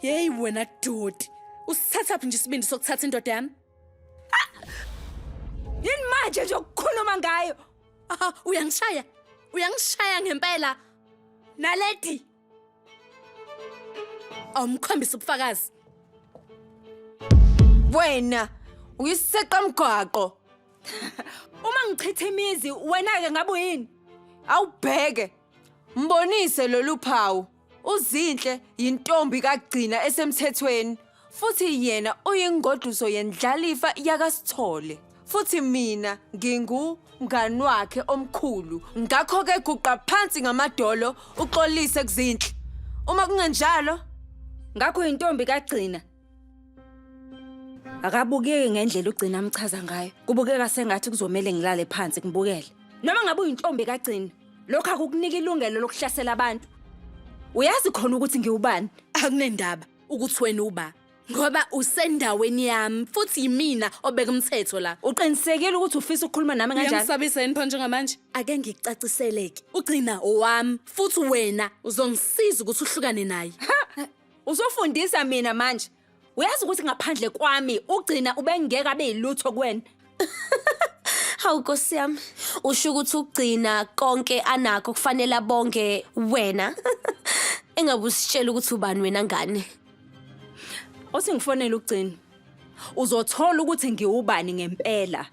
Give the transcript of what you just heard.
Yeyi wena doti. Usithathaphi nje isibindi sokuthatha indoda yami? Yini manje nje ukukhuluma ngayo? Aha, uyangishaya. Uyangishaya ngempela. Naledi. Awumkhombisa ubufakazi. Wena uyiseqa mgwaqo. Uma ngichitha imizi wena-ke ngabe uyini? Awubheke. Mbonise lolu phawu. UZinhle yintombi kaGcina esemthethweni futhi yena uyingoduso yendlalifa yakaSithole. Futhi mina ngingu mngani wakhe omkhulu. Ngakho-ke guqa phansi ngamadolo uxolise kuZinhle. Uma kungenjalo, Ngakho uyintombi kaGcina. Akabukeki ngendlela uGcina amchaza ngayo. Kubukeka sengathi kuzomele ngilale phansi ngibukele. Noma ngabe uyintombi kaGcina, lokho akukunika ilungelo lokuhlasela abantu. Uyazi khona ukuthi ngiwubani? Akunendaba ukuthi wena uba ngoba usendaweni yami futhi yimina obeka umthetho la. Uqinisekile ukuthi ufisa ukukhuluma nami kanjani? Uyangisabisa yini pho njengamanje? Ake ngikucaciseleke. Ugcina owami futhi wena uzongisiza ukuthi uhlukane naye. Usufundisa mina manje. Uyazi ukuthi ngaphandle kwami ugcina ubengeke abe yilutho kuwena. Hawu Nkosi yami, usho ukuthi ugcina konke anakho kufanele abonge wena. Engabe usitshela ukuthi ubani wena ngane. Othi ngifonele ugcina. Uzothola ukuthi ngiwubani ngempela.